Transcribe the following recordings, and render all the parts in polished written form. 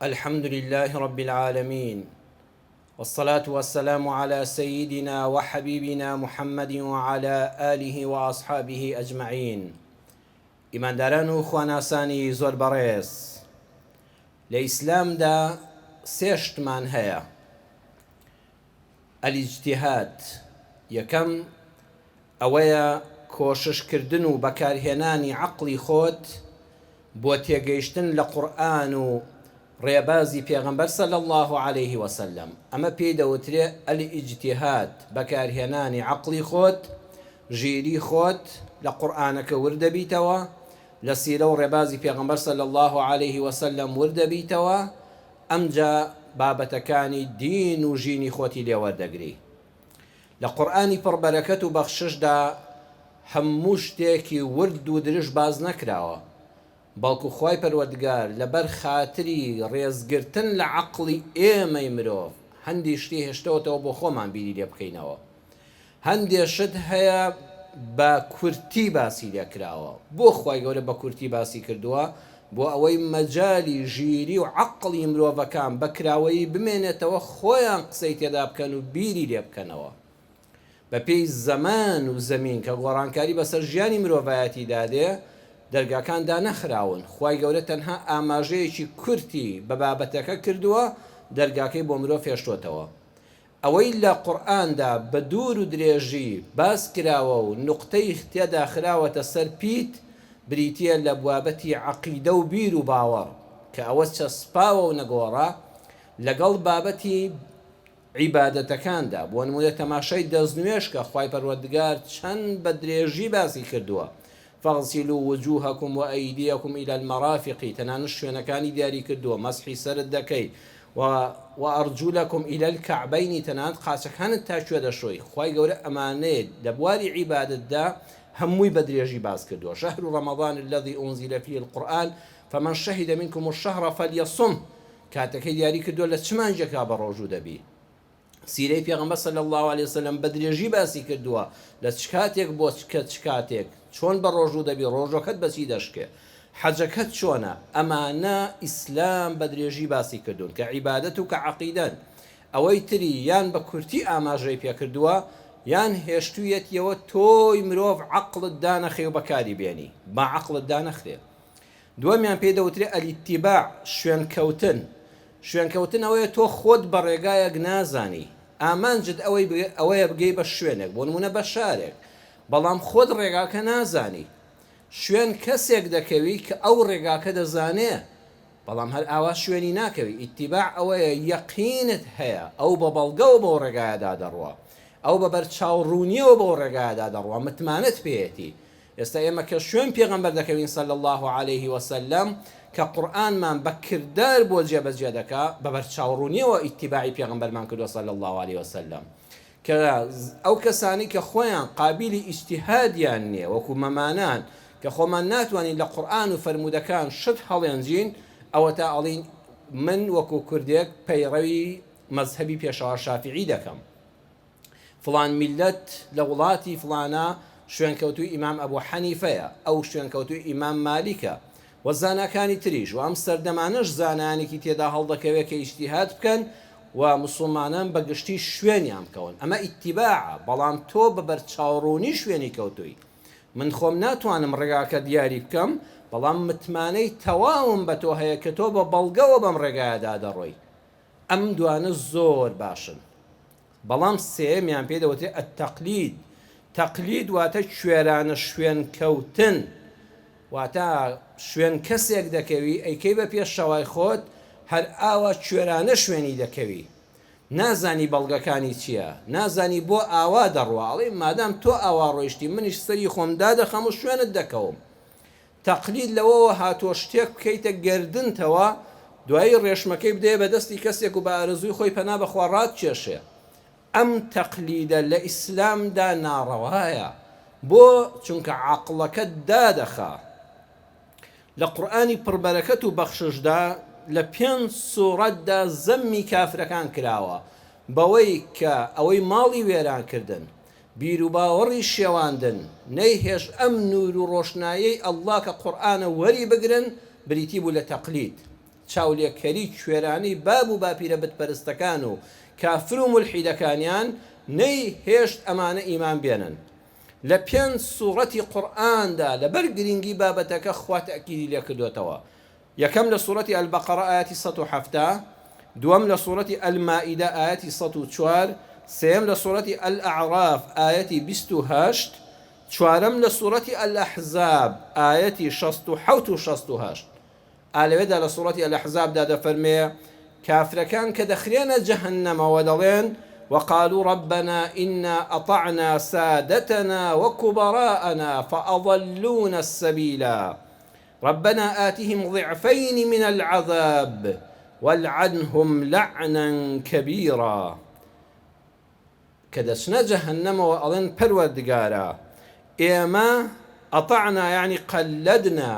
الحمد لله رب العالمین والصلاة والسلام علی سیدنا وحبیبنا محمد وعلی آله وأصحابه اجمعین ئیمانداران و خواناسانی زۆر بەڕێز لە ئیسلامدا سێ شتمان هەیە الاجتهاد یەکەم ئەوەیە کۆشش کردن و بەکارهێنانی عەقڵی خۆت بۆ تێگەیشتن لە قورئان و ڕێبازی پێغەمبەر صلی اللە علیه وسلم، ئەمە پێی دەوترێ الاجتهاد، بەکارهێنانی عەقڵی خۆت، ژیری خۆت، لە قورئانەکە ورد دەبیتەوە، لە سیرە و ڕێبازی پێغەمبەر صلی اللە علیه وسلم ورد دەبیتەوە، ئەمجا بابەتەکانی دین و ژینی خۆتی لێ وەردەگری. لە قورئانی پڕ بەرەکەت و بەخششدا هەموو شتێکی ورد و درشت باس نەکراوە، بەڵکو خوای پەروەردگار لەبەر خاتری ڕێزگرتن لە عەقڵی ئێمەی مرۆڤ هەندی شتی هێشتۆتەوە بۆ خۆمان بیری لێ بکەینەوە. هەندێ شت هەیە بە کورتی باسی لێ کراوە. بۆ خوای گەورە بە کورتی باسی کردووە؟ بۆ ئەوەی مەجالی ژیری و عەقڵی مرۆڤەکان بە کراوەیی بمێنێتەوە خۆیان قسەی تێدا بکەن و بیری لێ بکەنەوە. بە پێی زەمان و زەمین کە گۆڕانکاری بەسەر ژیانی مرۆڤایەتیدا دێ، دەرگاکان دانەخراون، خوای گەورە تەنها ئاماژەیەکی کورتی بە بابەتەکە کردووە، دەرگاکەی بۆ مرۆڤ هێشتۆتەوە. ئەوەی لە قورئاندا بە دوور و درێژی باس کراوە و نوقتەی تێدا خراوەتە سەر پیت، بریتییە لە بابەتی عەقیدە و بیر و باوەڕ، کە ئەوە چەسپاوە و نەگۆڕە، لەگەڵ بابەتی عیبادەتەکاندا، بۆ نموونە تەماشای دەستنوێژ کە خوای پەروەردگار چەند بە درێژی باسی کردووە، فاغسلوا وجوهکم وایدیکم الی المرافق، تەنانەت شوێنەکانی دیاری کردووە، مەسحی سەرت دەکەی، و وارجلکم الی الکعبین، تەنانەت قاچەکانت تا کوێ دەشۆی، خوای گەورە ئەمانەی لە بواری عیبادەتدا هەمووی بە درێژی باس کردووە، شهر رمضان الذی انزل فیه القرآن فمن شهد منکم الشهر فلیصمه، کاتەکەی دیاری کردووە لە چ مانگێکا بەڕۆژوو دەبی. سیرەی پێغەمبەر صلی اللە علیە وسلم بە درێژی باسی کردووە لە چ کاتێک بۆ کە چ کاتێک چۆن بە ڕۆژوو دەبی ڕۆژەکەت بە چی دەشکێ حەجەکەت چۆنە ئەمانە ئیسلام بە درێژی باسی کردوون کە عیبادەت و کە عەقیدەن ئەوەی تری یان بە کورتی ئاماژەی پێکردووە یان هێشتوویەتیەوە تۆی مرۆڤ عەقڵت دانەخەی و بەکاری بێنی با عەقڵت دانەخرێ دووەمیان پێی دەوترێ الاتباع، شوێنکەوتن، شوێنکەوتن ئەوەیە تۆ خۆت بە ڕێگایەک نازانی، ئامانجت ئەوەی ئەوەیە بگەی بە شوێنێک، بۆ نموونە بە شارێک، بەڵام خۆت ڕێگاکە نازانی، شوێن کەسێک دەکەوی کە ئەو ڕێگاکە دەزانێ، بەڵام هەر ئاوا شوێنی ناکەوی، ئیتیباع ئەوەیە یەقینت هەیە ئەو بە بەڵگەوە بەو ڕێگایەدا دەڕوا، ئەو بە بەرچاوڕوونییەوە بەو ڕێگایەدا دەڕوا، متمانەت پێیەتی، ئێستا ئێمە کە شوێن پێغەمبەر دەکەوین صلی اللە علیه وسلم کە قورئانمان بە کردار بۆ جێبەجێ دەکا بە بەرچاوڕوونیەوە ئیتیباعی پێغەمبەرمان کردووە صلی اللە علیه وسلم کە ئەو کەسانەی کە خۆیان قابیلی ئیجتیهادیان نییە وەکو مەمانان کە خۆمان ناتوانین لە قورئان و فەرموودەکان شت هەڵێنجین ئەوەتا ئەڵین من وەکو کوردێک پەیڕەوی مەزهەبی پێشەوا شافیعی دەکەم فڵان میللەت لە وڵاتی فڵانە شوێنکەوتووی ئیمام ئەبو حەنیفەیە، ئەو شوێنکەوتووی ئیمام مالیکە و زاناکانی تریش و ئەم سەردەمانەش زانایانێکی تێدا هەڵدەکەوێ کە ئیجتیهاد بکەن و موسڵمانان بە گشتی شوێنیان بکەون ئەمە ئیتیباعە بەڵام تۆ بە بەرچاوڕوونی شوێنی کەوتووی من خۆم ناتوانم ڕێگاکە دیاری بکەم بەڵام متمانەی تەواوم بە تۆ هەیە کە تۆ بە بەڵگەوە بەم ڕێگایەدا دەڕۆی ئەم دوانە زۆر باشن بەڵام سێیەمیان پێی دەوترێت التقلید، تەقلید واتە کوێرانە شوێن کەوتن، واتە شوێن کەسێک دەکەوی ئەیکەی بە پێشەوای خۆت هەر ئاوا کوێرانە شوێنی دەکەوی نازانی بەڵگەکانی چیە نازانی بۆ ئاوا دەڕوا ئەڵێی مادام تۆ ئاوا ڕۆیشتی منیش سەری خۆم دادەخەم و شوێنت دەکەوم تەقلید لەوەوە هاتووە شتێک بکەیتە گەردنتەوە دوایی ڕێشمەکەی بدەیە بە دەستی کەسێک و بە ئارەزووی خۆی پەنا بەخوا ڕاتکێشێ ئەم تەقلیدە لە ئیسلامدا ناڕەوایە بۆ؟ چونکە عەقڵەکەت دادەخا لە قورئانی پڕ بەرەکەت و بەخششدا لە پێنج سوڕەتدا زەمی کافرەکان کراوە بەوەی کە ئەوەی ماڵی وێران کردن بیروباوەڕی شێواندن، نەیهێشت ئەم نوور و ڕۆشناییەی اللە کە قورئانە وەری بگرن، بریتی بوو لە تەقلید. چاولێکەری کوێرانەی باب و باپیرە بتپەرستەکان و کافر و مولحیدەکانیان نەی هێشت ئەمانە ئیمان بێنن. لە پێنج سوڕەتی قورئاندا لەبەر گرینگی بابەتەکە خوا تەئکیدی لێ کردۆتەوە. یەکەم لە سوڕەتی البقرە ئایەتی 170، دووەم لە سوڕەتی المائدە ئایەتی 104، سێیەم لە سوڕەتی الاعراف ئایەتی 28، چوارەم لە سوڕەتی الاحزاب ئایەتی 67 و 68. ئا لەوێدا لە سوڕەتی الاحزاب دا دەفەرمێ، کافرەکان کە دەخرێنە جەهەنەمەوە دەڵێن، وقالوا ربنا انا اطعنا سادتنا وکبراءنا فاضلونا السبیلا ربنا آتهم ضعفین من العذاب والعنهم لعنا کبیرا. کە دەچنە جەهەنەمەوە ئەڵێن پەروەردگارا ئێمە، اطعنا یەعنی قلدنا،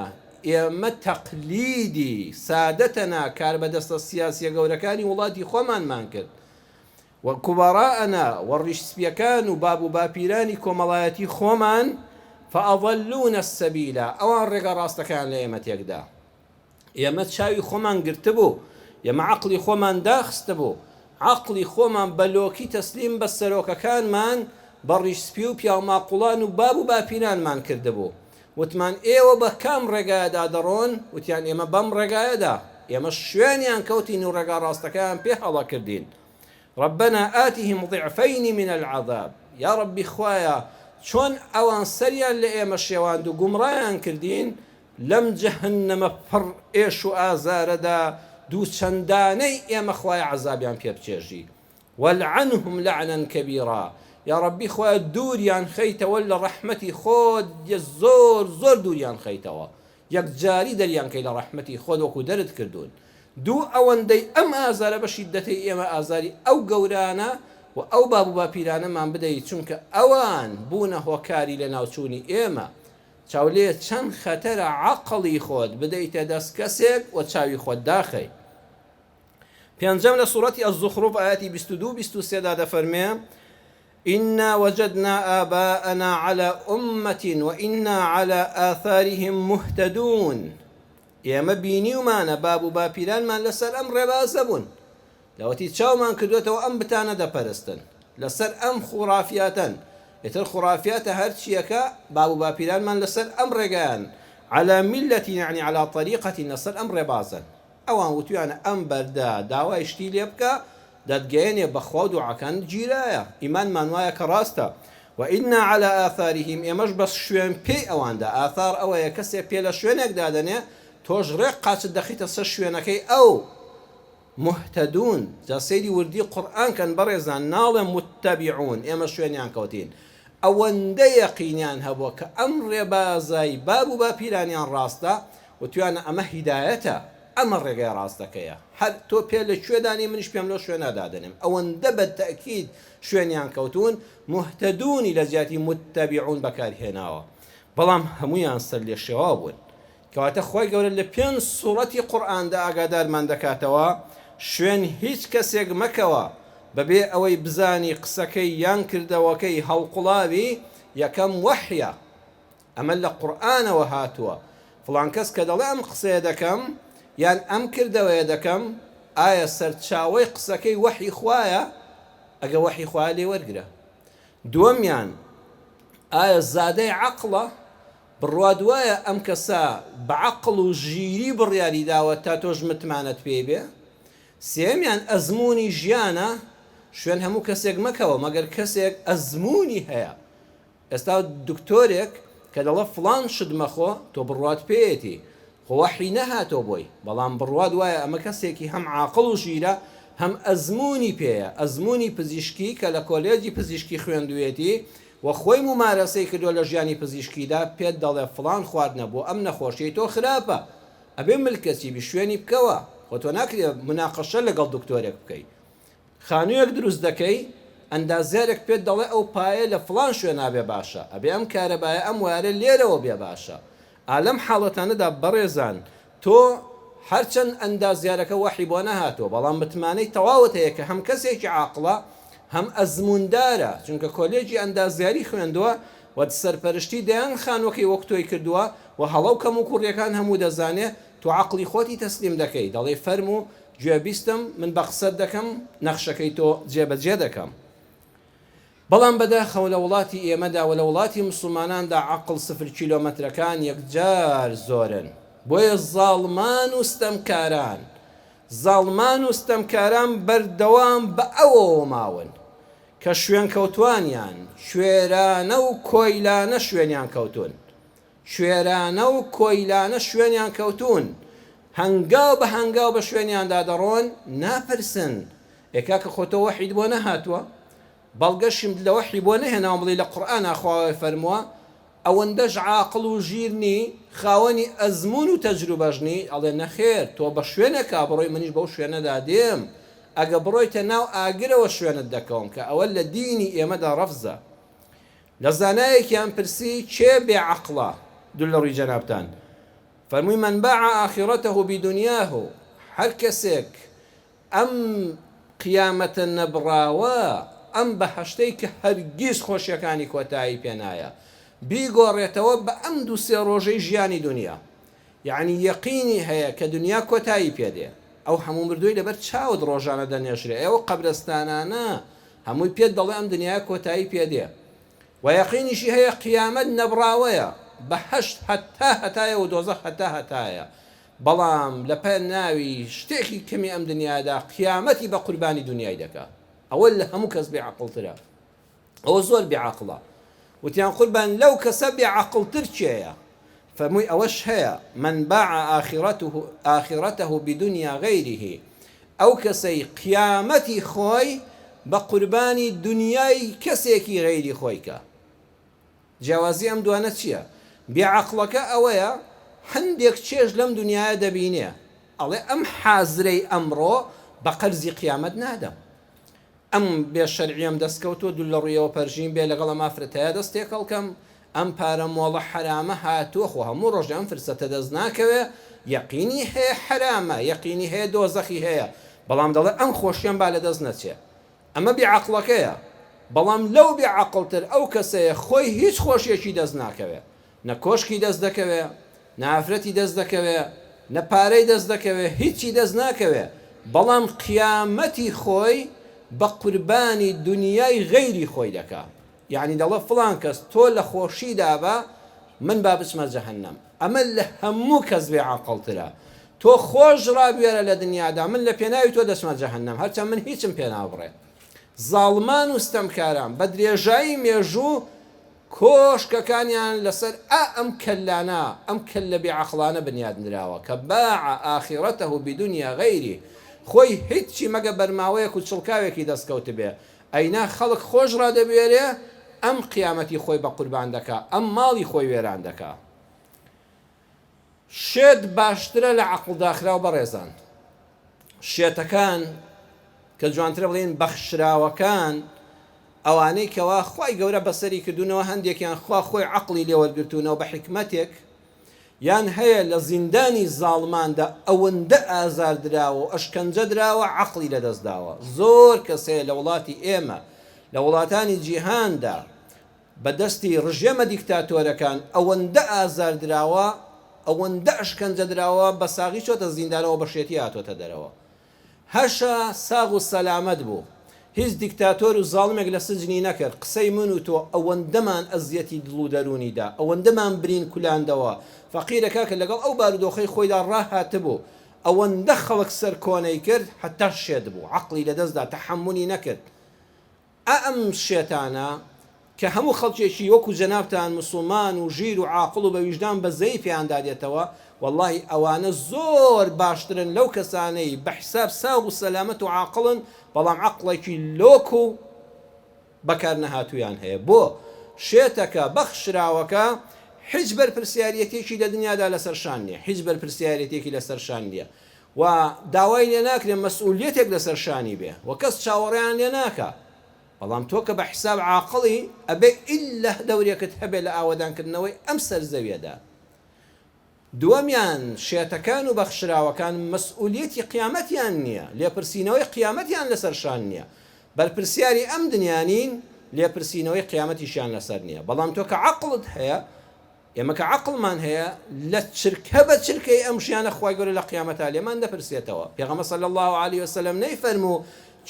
ئێمە تەقلیدی، سادتنا، کاربەدەستە سیاسیە گەورەکانی وڵاتی خۆمانمان کرد، و کبراءنا، و ڕیش سپیەکان و باب و باپیرانی کۆمەڵایەتی خۆمان، فاضلونا السبیل، ئەوان ڕێگا ڕاستەکەیان لە ئێمە تێکدا. ئێمە چاوی خۆمان گرتبوو، ئێمە عەقڵی خۆمان داخستبوو، عەقڵی خۆمان بە لۆکی تەسلیم بە سەرۆکەکانمان، بە ڕیش سپی و پیاوماقوڵان و باب و باپیرانمان کردبوو. وتمان ئێوە بە کام ڕێگایەدا دەڕۆن؟ وتیان ئێمە بەم ڕێگایەدا. ئێمەش شوێنیان کەوتین و ڕێگا ڕاستەکەیان پێ هەڵە کردین. ربنا آتهم ضعفین من العذاب، یاڕەبی خوایە چۆن ئەوان سەریان لە ئێمە شێواند و گومڕایان کردین، لەم جەهەنەمە پڕ ئێش و ئازارەدا دووچەندانەی ئێمە خوایە عەزابیان پێ بچێژی والعنهم لعنا کبیرا یاڕەبی خوایە دووریان خەیتەوە لە ڕەحمەتی خۆت زۆر زۆر دووریان خەیتەوە یەکجاری دەریان کەی لە ڕەحمەتی خۆت وەکو دەرت کردوون دوو ئەوەندەی ئەم ئازارە بە شیددەتەی ئێمە ئازاری ئەو گەورانە و ئەو باب و باپیرانەمان بدەی چونکە ئەوان بوونە هۆکاری لەناوچوونی ئێمە چاولێ چەند خەتەرە عەقڵی خۆت بدەیتە دەست کەسێک و چاوی خۆت داخەی. پێنجەم لە سوڕەتی الزخرف ئایەتی 22 23 دا دەفەرمێ إنا وجدنا آباءنا على أمة وإنا على آثارهم مهتدون ئێمە بینیومانە باب و باپیرانمان لەسەر ئەم ڕێبازە بوون لەوەتی چاومان کردووەتەوە ئەم بتانە دەپەرستن لەسەر ئەم خوڕافیاتەن ئیتر خوڕافیاتە هەرچیەکە باب و باپیرانمان لەسەر ئەم ڕێگایان علی ملە یەعنی علی طریقە لەسەر ئەم ڕێبازەن ئەوان وتویانە ئەم بەردە داوای شتی لێ بکە دەتگەیەنێ بەخوا و دوعاکانت گیرایە ئیمانمان وایە کە ڕاستە وإنا علی آثارهم ئێمەش بە شوێن پێی ئەواندا آثار ئەوەیە کەسێ پێ لە شوێنێک دادەنێ تۆش ڕێک قاچت دەخەیتە سەر شوێنەکەی ئەو مهتدون، جا سەیری وردی قورئان کەن بەڕێزان ناڵێم متبعون ئێمە شوێنیان کەوتین ئەوەندە یەقینیان هەبووە کە ئەم ڕێبازای باب و باپیرانیان ڕاستە وتویانە ئەمە هیدایەتە ئەمە ڕێگای ڕاستەکەیە هەر تۆ پێ لە کوێ دانێی منیش پێم لەو شوێنە دادەنێم ئەوەندە بە تەئکید شوێنیان کەوتوون مهتدونی لە جیاتی متبعون بەکارهێناوە بەڵام هەموویان سەرلێشێواو بوون کەواتە خوای گەورە لە پێنج سوڕەتی قورئاندا ئاگادارمان دەکاتەوە، شوێن هیچ کەسێک مەکەوە بەبێ ئەوەی بزانی قسەکەی یان کردەوەکەی هەڵقوڵاوی یەکەم وەحیە، ئەمە لە قورئانەوە هاتووە، فڵان کەس کە دەڵێ ئەم قسەیە دەکەم یان ئەم کردەوەیە دەکەم، ئایا سەرچاوەی قسەکەی وەحی خوایە؟ ئەگەر وەحی خوایە لێی وەرگرە. دووەمیان، ئایا زادەی عەقڵە؟ بڕوات وایە ئەم کەسە بە عەقڵ و ژیری بڕیاری داوە تا تۆش متمانەت پێی بێ؟ سێیەمیان ئەزموونی ژیانە، شوێن هەموو کەسێک مەکەوە مەگەر کەسێک ئەزموونی هەیە. ئێستا دکتۆرێک کە دەڵێ فڵان شت مەخۆ تۆ بڕوات پێیەتی، خۆ وەحی نەهاتۆ بۆی، بەڵام بڕوات وایە ئەمە کەسێکی هەم عاقڵ و ژیرە هەم ئەزموونی پێیە، ئەزموونی پزیشکی کە لە کۆلێجی پزیشکی خوێندوویەتی و خۆی مومارەسەی کردوە لە ژیانی پزیشکیدا پێت دەڵێ فڵان خواردنە بۆ ئەم نەخۆشیەی تۆ خراپە ئەبێ ملکەچی بی شوێنی بکەوە خۆ تۆ ناکرێ مناقەشە لەگەڵ دکتۆرێک بکەی خانویەک دروست دەکەی ئەندازیارێک پێت دەڵێ ئەو پایە لە فڵان شوێنا بێ باشە ئەبێ ئەم کارەبایە ئەم وایەرە لێرەوە بێ باشە ئا لەم حاڵەتانەدا بەڕێزان تۆ هەرچەند ئەندازیارەکە وەحی بۆ نەهاتووە بەڵام متمانەی تەواوت هەیە کە هەم کەسێکی عاقڵە هەم ئەزمووندارە چونکە کۆلێجی ئەندازیاری خوێندووە و سەرپەرشتی دەیان خانووەکەی وەک تۆی کردووە و هەڵە و کەموکوڕیەکان هەموو دەزانێ. تۆ عەقڵی خۆتی تەسلیم دەکەی، دەڵێی فەرموو گوێبیستم، من بە قسەت دەکەم، نەخشەکەی تۆ جێبەجێ دەکەم. بەڵام بەداخەوە لە وڵاتی ئێمەدا و لە وڵاتی موسڵماناندا عەقڵ سفر کیلۆمەترەکان یەکجار زۆرن. بۆیە زاڵمان و ستەمکاران، زاڵمان و ستەمکاران بەردەوام بە ئەوەوە ماون کە شوێنکەوتوانیان کوێرانە و کۆیلانە شوێنیان کەوتوون. کوێرانە و کۆیلانە شوێنیان کەوتوون، هەنگاو بە هەنگاو بە شوێنیاندا دەڕۆن، ناپرسن، ئێ کاکە خۆ تۆ وەحیت بۆ نەهاتووە؟ بەڵگەشیمت لە وەحی بۆ نەهێناوم بڵێی لە قورئانا خوا وای فەرمووە؟ ئەوەندەش عاقڵ و ژیر نی؟ خاوەنی ئەزموون و تەجروبەش نی؟ ئەڵێ نەخێر تۆ بە شوێنێکا بڕۆی منیش بەو شوێنەدا دێم، ئەگە بڕۆیتە ناو ئاگرەوە شوێنت دەکەوم کە ئەوە لە دینی ئێمەدا ڕەفزە. لە زانایەکیان پرسی کێ بێ عەقڵە؟ دوور لە ڕووی جەنابتان فەرمووی من باع آخرته بدنیاه هەر کەسێک ئەم قیامەتە نەبڕاوە ئەم بەهەشتەی کە هەرگیز خۆشیەکانی کۆتایی پێ نایە بیگۆڕێتەوە بە ئەم دوو سێ ڕۆژەی ژیانی دونیا یەعنی یەقینی هەیە کە دونیا کۆتایی پێ دێ ئەو هەموو مردووی لەبەر چاوت ڕۆژانە دەنێژرێ ئەو قەبرەستانانە هەمووی پێت دەڵێ ئەم دنیایە کۆتایی پێ دێ وە یەقینیشی هەیە قیامەت نەبڕاوەیە بەهەشت هەتا هەتایە و دۆزەخ هەتا هەتایە بەڵام لە پە ناوی شتێکی کەمی ئەم دنیادا قیامەتی بە قوربانی دنیای دەکا ئەوە لە هەموو کەس بێ عەقڵترە ئەوە زۆر بێ عەقڵە. وتیان قوربان لەو کەسە بێ عەقڵتر کێیە؟ فەرمووی ئەوەش هەیە، من باع آخرته بدنیا غیره، ئەو کەسەی قیامەتی خۆی بە قوربانی دونیای کەسێکی غەیری خۆی کا. جیاوازی ئەم دوانە چییە؟ بێ عەقڵەکە ئەوەیە هەندێک چێژ لەم دونیایە دەبینێ، ئەڵێ ئەم حازرەی ئەمڕۆ بە قەرزی قیامەت نادەم. ئەم بێ شەرعیەم دەست کەوتوە دول لە ڕویەوە پەرژین بێ لەگەڵ ئەم ئافرەتەیا دەست تێکەڵ کەم ئەم پارە مۆڵە حەرامە هاتوە خۆ هەموو ڕۆژێ ئەم فرسەتە دەست ناکەوێ یەقینی هەیە حەرامە یەقینی هەیە دۆزەخی هەیە بەڵام دەڵێ ئەم خۆشیەم با لەدەست نەچێ ئەمە بێ عەقڵەکەیە بەڵام لەو بێ عەقڵتر ئەو کەسەیە خۆی هیچ خۆشیەکی دەست ناکەوێ نە کۆشکی دەست دەکەوێ، نە ئافرەتی دەست دەکەوێ، نە پارەی دەست دەکەوێ، هیچی دەست ناکەوێ، بەڵام قیامەتی خۆی بە قوربانی دونیای غەیری خۆی دەکا، یەعنی دەڵێ فڵان کەس تۆ لە خۆشیدا بە من با بچمە جەهەنەم، ئەمە لە هەموو کەس بێ عەقڵترە، تۆ خۆش ڕابوێرە لە دنیادا من لە پێناوی تۆ دەچمە جەهەنەم هەرچەند من هیچم پێ نابڕێ. زاڵمان و ستەمکاران بە درێژایی مێژوو کۆشکەکانیان لەسەر ئا ئەم کەللانە، ئەم کەللە بێ عەقڵانە بنیات نراوە کە باع آخرته بدنیا غیره خۆی هیچی مەگە بەرماوەیەک و چڵکاوێکی دەست کەوتبێ ئەینا خەڵک خۆش ڕادەبوێرێ ئەم قیامەتی خۆی بە قوربان دەکا ئەم ماڵی خۆی وێران دەکا. شێت باشترە لە عەقڵ داخراو بەڕێزان. شێتەکان کە جوانترە بڵێین بەخشراوەکان ئەوانەی کەوا خوای گەورە بەسەری کردوونەوە هەندێکیان خوا خۆی عەقڵی لێ وەرگرتوونەوە بە حیکمەتێک یان هەیە لە زیندانی زاڵماندا ئەوەندە ئازار دراوە و ئەشکەنجە دراوە عەقڵی لەدەست داوە زۆر کەس هەیە لە وڵاتی ئێمە لە وڵاتانی جیهاندا بە دەستی ڕژێمە دیکتاتۆرەکان ئەوەندە ئازار دراوە، ئەوەندە ئەشکەنجە دراوە، بە ساغی چۆتە زیندانەوە بە شێتی هاتۆتە دەرەوە. هەشە ساغ و سەلامەت بوو. هیچ دیکتاتۆر و زاڵمێک لە سجنی نەکرد. قسەی من و تۆ ئەوەندەمان ئەزیەتی دڵ و دەروونی دا، ئەوەندەمان برین کولاندەوە. فەقیرە کاکە لەگەڵ ئەو بارودۆخەی خۆیدا ڕاهاتبوو. ئەوەندە خەڵک سەرکۆنەی کرد، هەتا شێت بوو. عەقڵی لەدەست دا، تەحەمولی نەکرد. ئا ئەم شێتانە کە هەموو خەڵکێکی وەکو جەنابتان موسڵمان و ژیر و عاقڵ و بە ویژدان بەزەیی پێیاندا دێتەوە وەڵاهی ئەوانە زۆر باشترن لەو کەسانەی بە حساب ساغ و سەلامەت و عاقڵن بەڵام عەقڵێکی لۆک و بەکار نەهاتوویان هەیە بۆ شێتەکە بەخشراوەکە هیچ بەرپرسیاریەتێکی لە دنیادا لەسەر شان نیە هیچ بەرپرسیارێتێکی لەسەر شان نیە و داوای لێ ناکرێ مەسئولیەتێک لەسەر شانی بێ و کەس چاوەڕێیان لێ ناکا بەڵام تۆ کە بە حیساب عاقڵی ئەبێ ئیللە دەورێکت هەبێ لە ئاوەدان کردنەوەی ئەم سەر زەویەدا دووەمیان شێتەکان و بەخشراوەکان مەسئولیەتی قیامەتیان نیە لێپرسینەوەی قیامەتیان لەسەر شان نیە بەرپرسیاری ئەم دنیا نین لێپرسینەوەی قیامەتیشیان لەسەر نیە بەڵام تۆ کە عەقڵت هەیە. ئێمە کە عەقڵمان هەیە لە چرکە بە چرکەی ئەم ژیانە خوای گەورە لە قیامەتا لێمان دەپرسێتەوە. پێغەمبەر صلی اللە علیە وسلم نەیفەرموو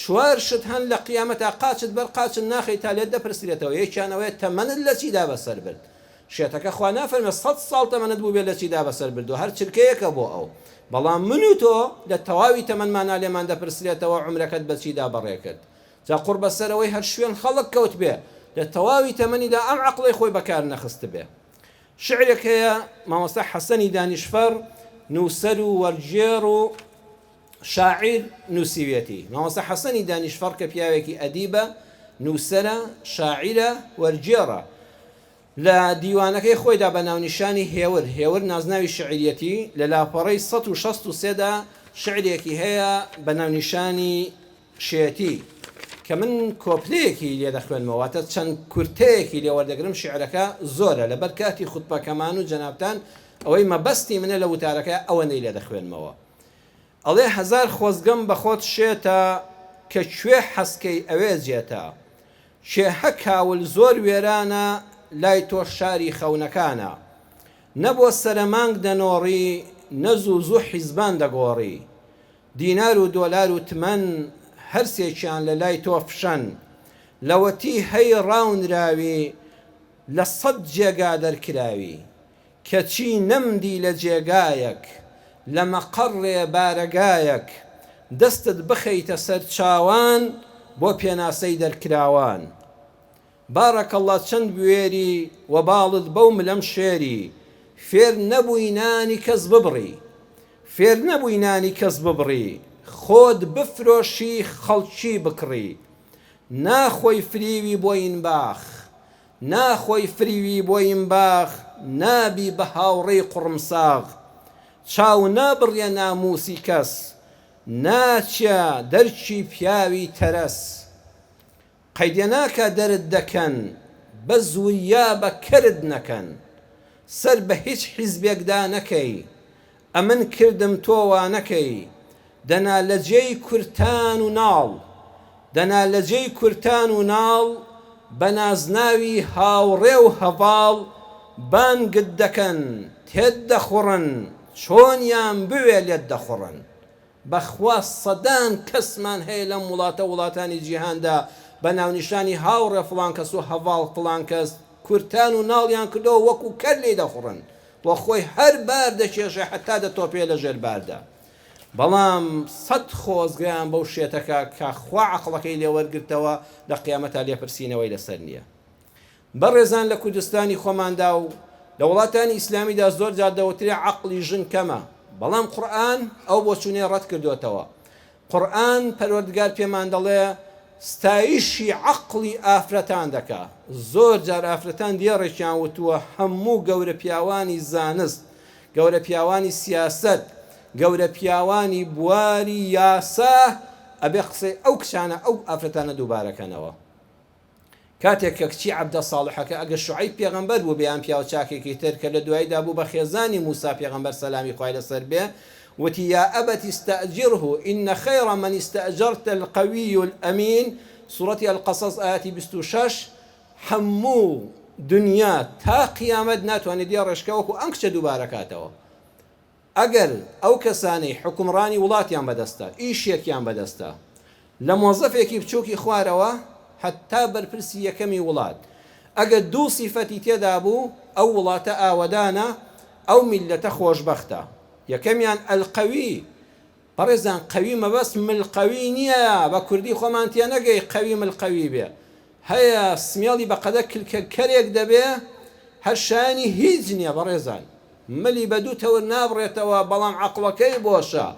چوار شت هەن لە قیامەتا قاچت بەر قاچت ناخەی تا لێت دەپرسرێتەوە یەکیان ئەوەیە تەمەنت لە چیدا بەسەر برد شێتەکە خوا نافەرمێ سەت ساڵ تەمەنت بووبێ لە چیدا بەسەر بردووە هەر چرکەیەکە بۆ ئەو بەڵام من و تۆ لە تەواوی تەمەنمانا لێمان دەپرسرێتەوە عومرەکەت بە چیدا بەڕێ کرد جا قوڕ بەسەر ئەوەی هەر شوێن خەڵک کەوتبێ لە تەواوی تەمەنیدا ئەم عەقڵەی خۆی بەکار نەخستبێ. شعرێک هەیە مامۆستا حەسەنی دانیشفەر نووسەر و وەرگێڕ و شاعیر نووسیویەتی. مامۆستا حەسەنی دانیشفەڕ کە پیاوێکی ئەدیبە، نووسەرە، شاعیرە، وەرگێڕە. لە دیوانەکەی خۆیدا بە ناونیشانی هێور، هێور نازناوی شیعریەتی، لە لاپەڕەی 163 دا شیعرێکی هەیە بە ناونیشانی شێتی، کە من کۆپلەیەکی لێ دەخوێنمەوە، واتە چەند کورتەیەکی لێ وەردەگرم، شیعرەکە زۆرە، لەبەر کاتی خوتبەکەمان و جەنابتان ئەوەی مەبەستی منە لە وتارەکە ئەوەندەی لێ دەخوێنمەوە. ئەڵێ هەزار خۆزگەم بە خۆت شێتە کە کوێ حەزکەی ئەوێ جێتە کێهە کاول زۆر وێرانە لای تۆ شاری خەونەکانە نە بۆ سەرەمانگ دەنۆڕی نە زوو زوو حیزبان دەگۆڕی دینار و دۆلار و تمەن هەرسێکیان لە لای تۆ فشەن لەوەتی هەی ڕاونراوی لە سەت جێگا دەرکراوی کەچی نەمدی لە جێگایەک، لە مەقەڕێ بارەگایەک، دەستت بخەیتە سەر چاوان بۆ پێناسەی دەرکراوان. بارک اللە چەند بوێری وەباڵت بەو ملەم شێری، فێر نەبووی نانی کەس ببڕی. فێر نەبووی نانی کەس ببڕی، خۆت بفرۆشی خەڵکی بکڕی. ناخۆی فریوی بۆینباخ، ناخۆی فریوی بۆینباخ نابی بە هاوڕێی قوڕمساغ چاو نابڕیە ناموسی کەس ناچیە دەرکی پیاوی تەرەس قەیدێ ناکا دەرت دەکەن بەس وریابە کەرت نەکەن سەر بە هیچ حیزبێکدا نەکەی ئەمن کردم تۆ وانەکەی دەنا لەجێی کورتان و ناڵ دەنا لەجێی کورتان و ناڵ بە نازناوی هاوڕێ و هەڤاڵ بانگت دەکەن تێت دەخوڕن چۆنیان بوێ لێت دەخوڕن بەخوا سەدان کەسمان هەیە لەم وڵاتە وڵاتانی جیهاندا بە ناونیشانی هاوڕێ فڵان کەس و هەڤاڵ فڵان کەس کورتان و ناڵیان کردەوە وەکو کەر لێی دەخوڕن و خۆی هەر بار دەکێشێ هەتا دەتۆپێ لە ژێر باردا بەڵام سەت خۆزگەیان بەو شێتەکە کە خوا عەقڵەکەی لێ وەرگرتەوە لە قیامەتا لێپرسینەوەی لەسەر نیە. بەڕێزان لە کوردستانی خۆماندا و لە وڵاتانی ئیسلامیدا زۆر جار دەوترێ عەقڵی ژن کەمە بەڵام قورئان ئەو بۆچوونەی ڕەت کردۆتەوە قورئان پەروەردگار پێمان دەڵێ ستایشی عەقڵی ئافرەتان دەکا زۆر جار ئافرەتان دێڕێکیان وتووە هەموو گەورە پیاوانی زانست گەورە پیاوانی سیاسەت گەورە پیاوانی بواری یاسا ئەبێ قسەی ئەو کچانە ئەو ئافرەتانە دووبارە کەنەوە. کاتێک کە کچی عەبدە ساڵحەکە ئەگەر شوعەیب پێغەمبەر بووبێ یان پیاوچاکێکی تر کە لە دواییدا بوو بە خێزانی موسا پێغەمبەر سەلامی خوای لەسەر بێ وتی یا ابت استأجره ان خیر من استأجرت القوی الامین سورەتی القصص ئایەتی 26 هەموو دنیا تا قیامەت ناتوانێت دێڕێشکە وەکو ئەم کچە دووبارە کاتەوە ئەگەر ئەو کەسانەی حوکمڕانی وڵاتیان بەدەستە، ئیشێکیان بەدەستە، لە مۆزەفێکی بچوکی خوارەوە هەتا بەرپرسی یەکەمی وڵات، ئەگەر دوو سیفەتی تێدا بوو، ئەو وڵاتە ئاوەدانە، ئەو میللەتە خۆشبەختە. یەکەمیان القوی، بەڕێزان قەوی مەبەست مل قەوی نییە، بە کوردی خۆمان تێنەگەی قەوی مل قەوی بێ، هەیە سمێڵی بەقەدە کلکە کەرێک دەبێ، هەر شایەنی هیچ نییە بەڕێزان. ملی بە دوو تەور نابڕێتەوە بەڵام عەقڵەکەی بۆشە.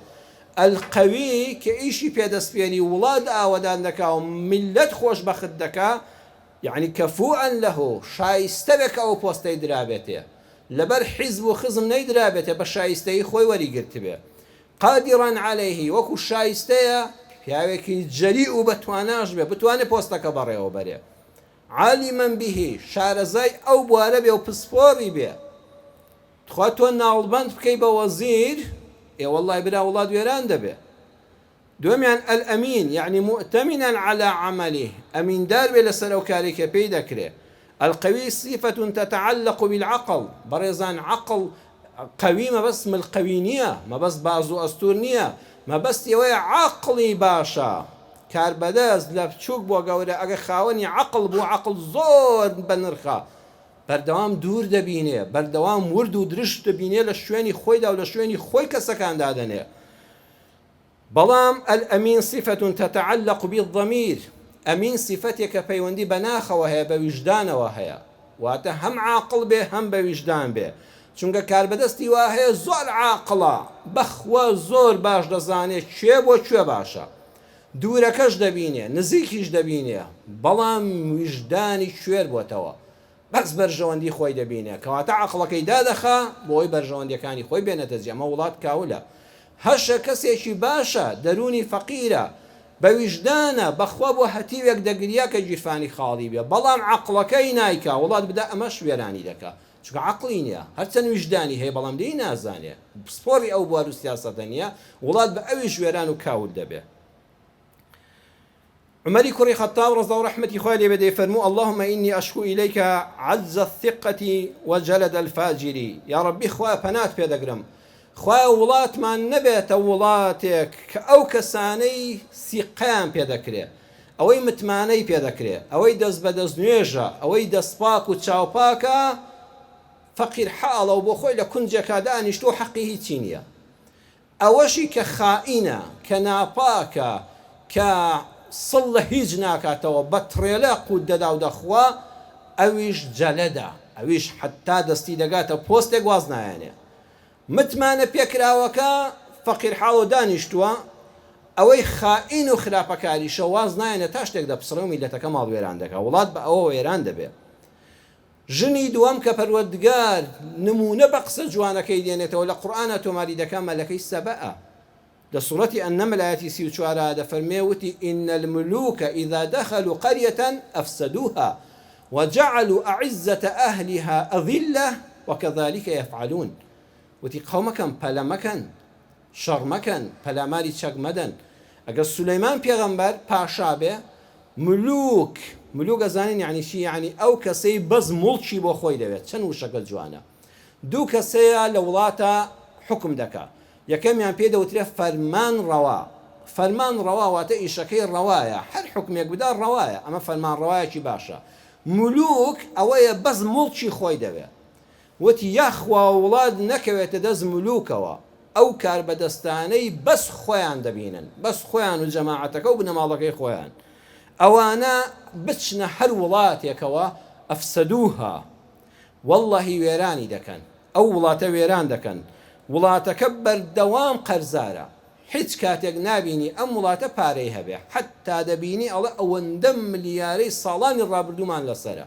القوی کە ئیشی پێ دەسپێری وڵات ئاوەدان دەکا و میللەت خۆشبەخت دەکا یەعنی کفوء له شایستە بێ کە ئەو پۆستەی درابێتێ لەبەر حیزب و خزم نەیدرابێتێ بە شایستەیی خۆی وەریگرتبێ قادرا علیه وەکو شایستەیە پیاوێکی جەریء و بەتواناش بێ بتوانێ پۆستەکە بەڕێوە بەرێ عالما به، شارەزای ئەو بوارە بێ و پسپۆڕی بێ. تخوا تۆ ناڵبەند بکەی بە وەزیر، ئێ وەڵڵای برا وڵات وێران دەبێ. دووەمیان الامین، یەعنی مؤتمنا علی عمله، ئەمیندار بێ لەسەر ئەو کارەی کە پێی دەکرێ. القوی صفە تتعلق بالعقل، بەڕێزان عەقڵ قەوی مەبەست مل قەوی نییە، مەبەست بازوو ئەستوور نییە، مەبەستی ئەوەیە عەقڵی باشە، کاربەدەست لە بچووک بۆ گەورە ئەگەر خاوەنی عەقڵ بوو عەقڵ زۆر بەنرخە، بەردەوام دوور دەبینێ، بەردەوام ورد و درشت دەبینێ لە شوێنی خۆیدا و لە شوێنی خۆی کەسەکان دادەنێ. بەڵام، الامین صفە تتعلق بالضمیر، ئەمین سیفەتێکە پەیوەندی بە ناخەوە هەیە، بە ویژدانەوە هەیە، واتە هەم عاقڵ بێ هەم بە ویژدان بێ، چونکە کاربەدەستی وا هەیە زۆر عاقڵە، بەخوا زۆر باش دەزانێ کوێ بۆ کوێ باشە، دوورەکەش دەبینێ، نزیکیش دەبینێ، بەڵام ویژدانی کوێر بۆتەوە، بەس بەرژەوەندی خۆی دەبینێ کەواتە عەقڵەکەی دادەخا بۆی بەرژەوەندیەکانی خۆی بێنێتە جێ ئەمە وڵات کاولە هەشە کەسێکی باشە دەرونی فەقیرە بە ویژدانە بەخوا بۆ هەتیوێک دەگریا کە گیرفانی خاڵی بێ بەڵام عەقڵەکەی نایکا وڵات بدا ئەمەش وێرانی دەکا چونکە عەقڵی نیە هەرچەند ویژدانی هەیە بەڵام لێی نازانێ پسپۆڕی ئەو بوار و سیاسەتە نیە وڵات بە ئەویش وێران و کاول دەبێ. عومەری کوڕی خەتاب ڕەزا و ڕەحمەتی خوای لێ بێ دەیفەرموو، اللهم انی اشکو الیک عجز الثقە و جلد الفاجر، یاڕەبی خوایە پەنات پێ دەگرم خوایە وڵاتمان نەبێتە وڵاتێک کە ئەو کەسانەی سیقەیان پێ دەکرێ ئەوەی متمانەی پێ دەکرێ ئەوەی دەست بە دەست نوێژە ئەوەی دەست پاک و چاو پاکە فەقیر حاڵە و بۆ خۆی لە کونجێکا دانیشتووە حەقی هیچی نییە ئەوەشی کە خائینە، کە ناپاکە، کە سڵ لە هیچ ناکاتەوە، بە تڕێلە قووت دەدا و دەخوا، ئەویش جەلەدە، ئەویش حەتتا دەستی دەگاتە پۆستێک واز نایەنێ. متمانە پێکراوەکە فەقیرحاڵ و دانیشتووە، ئەوەی خائین و خراپەکاریشە واز نایەنێ تا شتێک دەپچڕێ و میللەتەکە ماڵوێران دەکا، وڵات بە ئەوە وێران دەبێ. ژنی دووەم کە پەروەردگار نموونە بە قسە جوانەکەی دێنێتەوە لە قورئانا تۆماری دەکا مەلەکەی سەبەئە لە سوڕەتی النمل ئایەتی 34 دەفەرموێ وتی ان الملوک اذا دخلوا قریە افسدوها وجعلوا اعزە اهلها اذلە وکذلک یفعلون وتی قەومەکەم پەلە مەکەن شەڕ مەکەن، پەلاماری چەک مەدەن. ئەگەر سولەیمان پێغەمبەر پاشا بێ، ملوک، ملوک ئەزانین یەعنی چی؟ یەعنی ئەو کەسەی بەس موڵکی بۆ خۆی دەوێت. چەند وشەکە جوانە. دوو کەس هەیە لە وڵاتە حوکم دەکا. یەکەمیان پێی دەوترێ فەرمان ڕەوا. فەرمان ڕەوا واتە ئیشەکەی ڕەوایە، هەر حوکمێک بدا ڕەوایە. ئەمە فەرمانڕەوایەکی باشە. ملوک ئەوەیە بەس موڵکی خۆی دەوێ. وتی، یاخوا وڵات نەکەوێتە دەست ملوکەوە، ئەو کاربەدەستانەی بەس خۆیان دەبینن، بەس خۆیان و جەماعەتەکە و بنەماڵەکەی خۆیان، ئەوانە بچنە هەر وڵاتێکەوە افسدوها، واللەهی وێرانی دەکەن، ئەو وڵاتە وێران دەکەن، وڵاتەکە بەردەوام قەرزارە، هیچ کاتێک نابینی ئەم وڵاتە پارەی هەبێ، حەتتا دەبینی ئەڵێ ئەوەندە ملیارەی ساڵانی ڕابردوومان لەسەرە،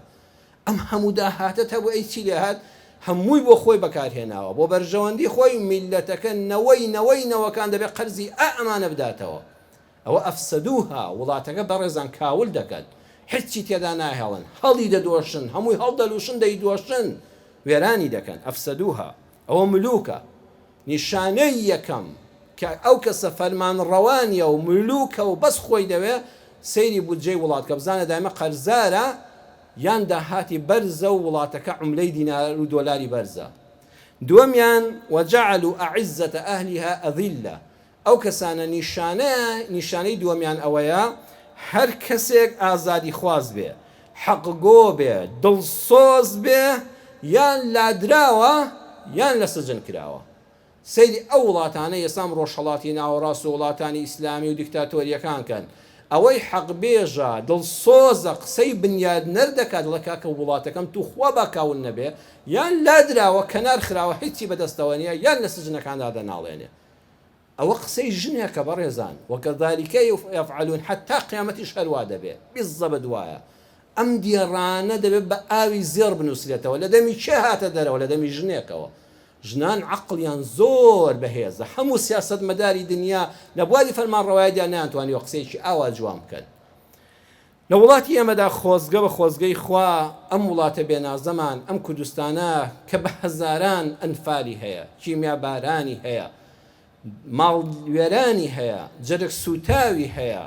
ئەم هەموو داهاتەت هەبوو ئەی چی لێهات هەمووی بۆ خۆی بەکار هێناوە بۆ بەرژەوەندی خۆی میللەتەکە نەوەی نەوەی نەوەکان دەبێ قەرزی ئا ئەمانە بداتەوە ئەوە افسدوها وڵاتەکە بەڕێزان کاول دەکەن هیچی تێدا ناهێڵن هەڵی دەدۆشن هەمووی هەڵدەلوشن دەیدۆشن وێرانی دەکەن افسدوها ئەوە ملوکە نیشانەی یەکەم کە ئەو کەسە فەرمانڕەوا نیە و ملوکە و بەس خۆی دەوێ سەیری بودجەی وڵات کە بزانە دایمە قەرزارە یان داهاتی بەرزە و وڵاتەکە عوملەی دینار و دۆلاری بەرزە دووەمیان وجعلوا اعزە اهلها اذلە ئەو کەسانە نیشانە نیشانەی دووەمیان ئەوەیە هەر کەسێک ئازادیخواز بێ حەقگۆ بێ دڵسۆز بێ یان لادراوە یان لە سجن کراوە سەیری ئەو وڵاتانەی ئێستام ڕۆژهەڵاتی ناوەڕاست و وڵاتانی ئیسلامی و دیکتاتۆریەکان کەن ئەوەی حەقبێژە دڵسۆزە قسەی بنیادنەر دەکات دەڵێ کاکە وڵاتەکەم توخوا با کاول نەبێ یان لادراوە کەنار خراوە هیچی بەدەستەوە نیە یان لە سجنەکاندا دەناڵێنێ ئەوە قسەی ژنێکە بەڕێزان، وکذلک یفعلون حەتا قیامەتیش هەر وا دەبێ، بالضبط وایە، ئەم دێڕانە دەبێ بە ئاوی زێڕ بنووسرێتەوە، لە دەمی کێ هاتە دەرەوە؟ لە دەمی ژنێکەوە، ژنان عەقڵیان زۆر بەهێزە، هەموو سیاسەتمەداری دنیا لە بواری فەرمانڕەواییدا نەیانتوانیوە قسەیەکی ئاوا جوان بکەن. لە وڵاتی ئێمەدا خۆزگە بە خۆزگەی خوا ئەم وڵاتە بێنازەمان، ئەم کوردستانە کە بە هەزاران ئەنفالی هەیە، کیمیابارانی هەیە، ماڵوێرانی هەیە، جەرگ سووتاوی هەیە،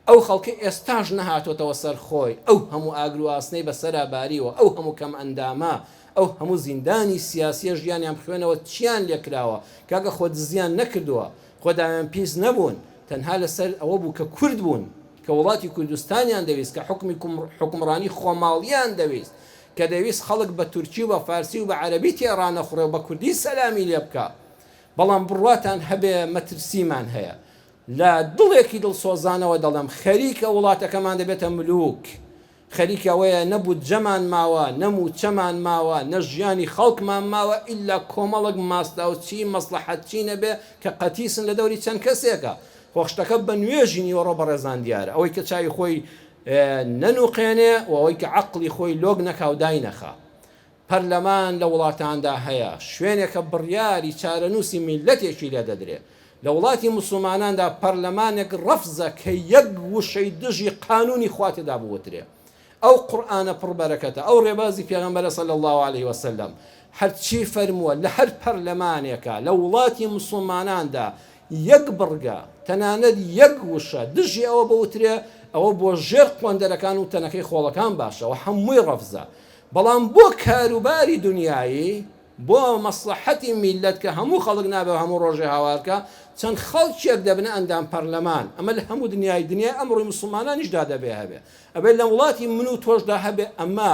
ئەو خەڵکەی ئێستاش نەهاتۆتەوە سەر خۆی، ئەو هەموو ئاگر و ئاسنەی بەسەرا باریوە، ئەو هەموو کەمئەندامە، ئەو هەموو زیندانی سیاسیە ژیانیان بخوێنەوە چیان لێکراوە، کاکە خۆ دزیان نەکردووە، خۆ داوێن پیس نەبوون، تەنها لەسەر ئەوە بوو کە کورد بوون، کە وڵاتی کوردستانیان دەویست، کە حوکمی حوکمڕانی خۆماڵیان دەویست، کە دەیویست خەڵک بە تورکی و بە فارسی و بە عەرەبی تێڕانەخوڕێ و بە کوردی سەلامی لێ بکا. بەڵام بڕواتان هەبێ مەترسیمان هەیە. لە دڵێکی دڵسۆزانەوە دەڵێم خەریکە وڵاتەکەمان دەبێتە ملوک، خەریکە ئەوەیە نە بودجەمان ماوە، نە مووچەمان ماوە، نە ژیانی خەڵکمان ماوە ئیلا کۆمەڵێک ماستاوچی مەسڵەحەتچی نەبێ کە قەتیسن لە دەوری چەند کەسێکە. خۆ شتەکە بە نوێژی نیوەڕۆ بەڕێزان دیارە. ئەوەی کە چاوی خۆی نەنوقێنێ و ئەوەی کە عەقڵی خۆی لۆک نەکا و داینەخا. پەرلەمان لە وڵاتاندا هەیە، شوێنێکە بڕیاری چارەنووسی میللەتێکی لێ دەدرێ. لە وڵاتی موسڵماناندا پەرلەمانێک ڕەفزە کە یەک وشەی دژی قانوونی خوا تێدا بوترێ. ئەو قورئانە پڕ بەرەکەتە، ئەو ڕێبازی پێغەمبەرە صلی اللە علیە وسلم هەرچی فەرمووە لە هەر پەرلەمانێکا لە وڵاتی موسڵماناندا یەک بڕگە، تەنانەت یەک وشە دژی ئەوە بوترێ، ئەوە بۆ ژێر قۆندەرەکان و تەنەکەی خۆڵەکان باشە و هەمووی ڕەفزە. بەڵام بۆ کاروباری دونیایی، بۆ مەسڵەحەتی میللەت کە هەموو خەڵک نابێ هەموو ڕۆژێ هاوار کا، چەند خەڵکێک دەبنە ئەندام پەرلەمان، ئەمە لە هەموو دنیای دنیای ئەمڕۆی موسڵمانانیشدا دەبێ هەبێ، ئەبێ لە وڵاتی من و تۆشدا هەبێ، ئەمە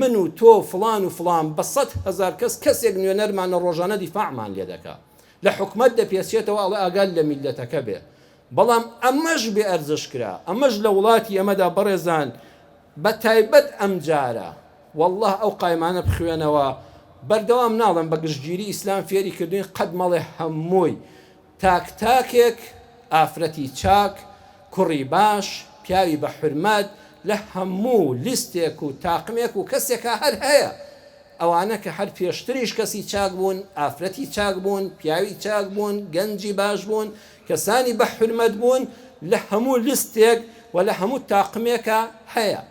من و تۆ و فڵان و فڵان بە 100,000 کەس کەسێک نوێنەرمانە ڕۆژانە دیفاعمان لێ دەکا، لە حکومەت دەپێچێتەوە ئەڵێ ئاگات لە میللەتەکە بێ، بەڵام ئەمەش بێ ئەرزش کرا، ئەمەش لە وڵاتی ئێمەدا بەڕێزان بە تایبەت ئەمجارە واللە ئەو قایمانە بخوێنەوە بەردەوام ناڵێم بە گشتگیری ئیسلام فێری کردوین قەت مەڵێ هەمووی تاک تاکێک ئافرەتی چاک کوڕی باش پیاوی بە حورمەت لە هەموو لیستێک و تاقمێک و کەسێکا هەر هەیە ئەوانە کە هەر پێشتریش کەسی چاک بوون، ئافرەتی چاک بوون، پیاوی چاک بوون، گەنجی باش بوون، کەسانی بە حورمەت بوون، لە هەموو لستێک و لە هەموو تاقمێکا هەیە.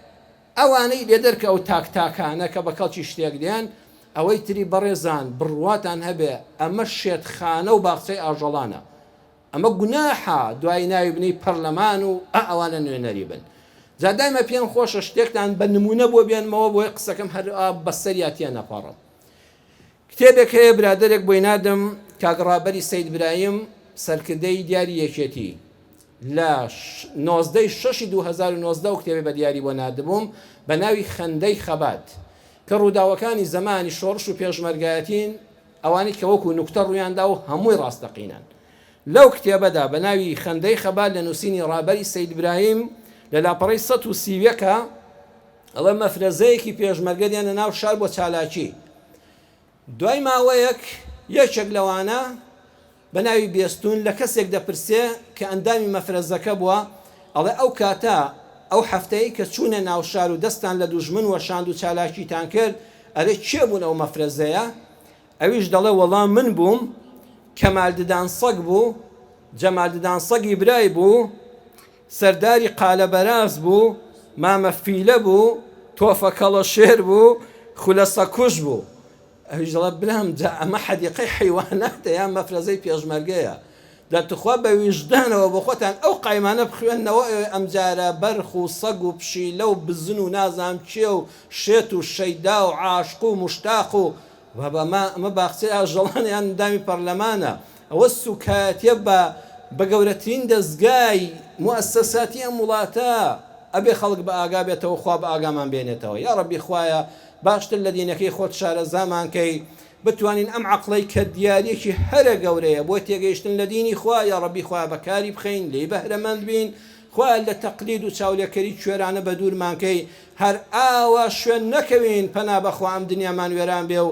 ئەوانەی لێ دەرکە ئەو تاک تاکانە کە بە کەڵکی شتێک دێن، ئەوەی تری بەڕێزان بڕواتان هەبێ ئەمە شێتخانە و باخچەی ئاژەڵانە. ئەمە گوناحە دوایی ناوی بنێی پەرلەمان و ئا ئەوانە نوێنەری بن. جا دایمە پێم خۆشە شتێکتان بە نمونە بۆ بێنمەوە بۆیە قسەکەم هەر ئا بەسەریا تێنەپەڕم. کتێبێک هەیە برادەرێک بۆی ناردم کاک ڕابەری سەید برایم سەرکردەی دیاری یەکێتی لە 19 ی شەشی 2019 ئەو کتێبەی بە دیاری بۆ ناردبووم بە ناوی خەندەی خەبات کە ڕووداوەکانی زەمانی شۆڕش و پێشمەرگایەتین ئەوانەی کە وەکو نوکتە ڕوویان دا و هەمووی ڕاستەقینەن. لەو کتێبەدا بە ناوی خەندەی خەبات لە نووسینی ڕابەری سەید برایم لە لاپەڕەی 131 ئەڵێ مەفرەزەیەکی پێشمەرگە دێنە ناو شار بۆ چالاکی. دوای ماوەیەک یەکێک لەوانە بە ناوی بێستوون لە کەسێک دەپرسێ کە ئەندامی مەفرەزەکە بووە، ئەڵێ ئەو کاتە، ئەو هەفتەی کە چوونە ناو شار و دەستتان لە دوژمن وەشاند و چالاکیتان کرد، ئەرێ کێ بوون ئەو مەفرەزەیە؟ ئەویش دەڵێ وەڵا من بووم، کەمال ددان سەگ بوو، جەمال ددان سەگی برای بوو، سەرداری قالە بەراز بوو، مامە فیلە بوو، تۆفە کەڵەشێر بوو، خولە سەگکوژ بوو. ئەویش دەڵێ برام جا ئەمە حەدیقەی حەیواناتە یان مەفرەزەی پێشمەرگەیە؟ جا توخوا بە ویژدانەوە بۆ خۆتان ئەو قایمانە بخوێننەوە ئێ ئەمجارە بەرخ و سەگ و پشیلە و بزن و نازانم کێ و شێت و شەیدا و عاشق و موشتاق و بابا ئەمە ئەمە باخچەی ئاژەڵانە یان ئەندامی پەرلەمانە؟ ئەوە سوکایەتیە بە بە گەورەترین دەزگای موئەسەساتی ئەم وڵاتە ئەبێ خەڵک بە ئاگا بێتەوە خوا بە ئاگامان بێنێتەوە یاڕەبی خوایە باشتر لە دینەکەی خۆت شارەزامان کەی بتوانین ئەم عەقڵەی کە دیاریەکی هەرە گەورەیە بۆ تێگەیشتن لە دینی خوا یاڕەبی خوایە بەکاری بخەین لێی بەهرەمەند بین خوایە لە تەقلید و چاولێکەری کوێرانە بەدوورمان کەی هەر ئاوا شوێن نەکەوین پەنا بەخوا ئەم دنیامان وێران بێ و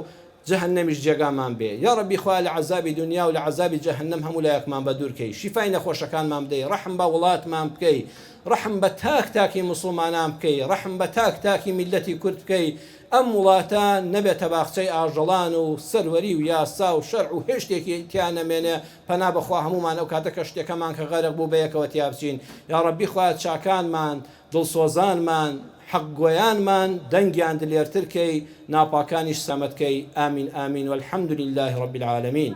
جەهەنەمیش جێگامان بێ یاڕەبی خوایە لە عەزابی دونیا و لە عەزابی جەهەنەم هەموو لایەکمان بەدوور کەی شیفای نەخۆشەکانمان بدەی ڕەحم بە وڵاتمان بکەی ڕەحم بە تاک تاکی موسڵمانان بکەی ڕەحم بە تاک تاکی میللەتی کورد بکەی ئەم وڵاتە نەبێتە باخچەی ئاژەڵان و سەروەری و یاسا و شەرع و هێچ شتێکی تیا نەمێنێ پەنا بەخوا هەموومان ئەو کاتە کەشتیەکەمان کە غەرق بوو بەیەکەوە تیا بچین یاڕەبی خوایە چاکانمان دڵسۆزانمان حەق گۆیانمان دەنگیان دلێرتر کەی ناپاکانیش سەمەت کەی آمین آمین والحمد للە رب العالمین.